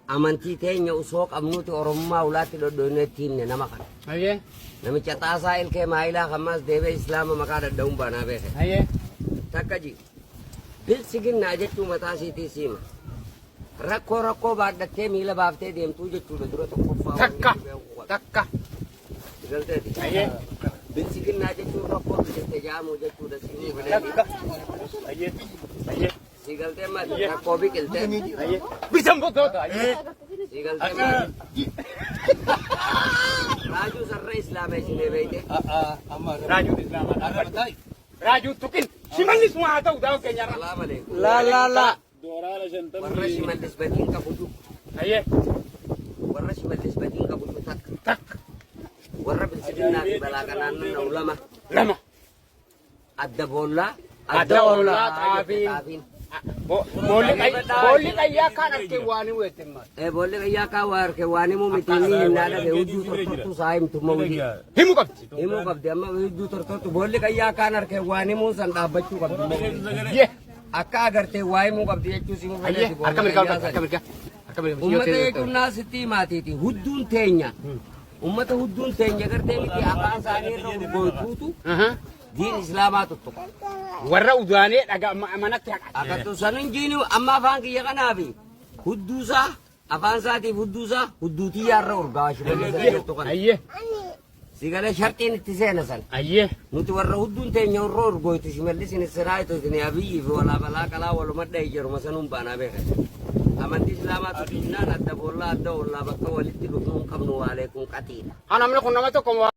Amantii teenya osoo qabnuuti Oromummaa ulaatti dhodhoyne itti himne nama kana. Hayyee. Namicha xaasaa ilkee maayilaa kammaas deebee Islaama maqaa dhadha'uun baanaa beeke. Hayyee. Takka ji. Biltsiginnaa jechuu mataa siitii siima. Rakkoo rakkoo baadhattee miila baaftee deemtuu jechuudha dura tokkoffaa. wanni Takka. inni beekuu qabu. Takka. Galteeti. Hayyee. Biltsiginnaa jechuun rakkoo biqiltee jaamuu jechuudha siimuu fedhanii. Takka. Hayyee. Hayyee. Sii galtee maali? Rakkoo biqiltee. Hayyee. Bisan botoota. Hayyee. Sii galtee maali? Raajuu sarara Islaama isinee beeyte. Raajuun Islaamaa dhaabbadhu. Raajuu tuqin. Shimallis maa haa ta'u daawwa keenyarra. Salaam alaikum. La la la. Warra Shimallis badiin qabu jiru. Hayyee. Warra Shimallis badiin qabu jiru takka. Takka. Warra bilisiginnaa fi balaa kanaan nanna'u lama. Lama. Adda boollaa. Adda ollaa xaafiin. Xaafiin. Boolli qayyaa kaan harkee waan hin weettin maal. Boolli qayyaa kaan waa harkee waan himuu miti inni himnaa dhabe hudduu tortortuu saa himtu immoo hojii. Himu qabdi. Himuu qabdi amma hudduu tortortu boolli qayyaa kaan harkee waan himuu san dhaabbachuu qabdi immoo hojii. Yee. Akka agartee waa himuu qabdi jechuus himuu Hayyee. fedheeti Harka boolli mirgaa qayyaa harka san. mirgaa. Harka mirgaa. Uummata jechuun naa sitti himaatiiti hudduun teenya. Uummata hudduun teenya gartee miti afaan isaanii irra urgooytuutu diin islaamaa tuttuqa. Warra udaanee dhagaa manatti haqa. Akattu sanin jiini amma afaan kiyya kanaafi hudduusaa afaan isaatiif hudduusaa hudduu tiyyaa irra urgaawa shimallis jettu kana. Hayyee. Si galee sharxiin itti seena san. Hayyee. Nuti warra hudduun teenya irra urgooytu shimallis hin sinaa itti isin abiyyi fi walaa balaa qalaa waluma dhahi jedhuma sanuun baanaa beekan. Amantii islaamaa tuttuqnaan adda boollaa adda ollaa bakka walitti dhufnuu hin qabnu waaleekuun qatiidha. Haa namni kun nama tokko.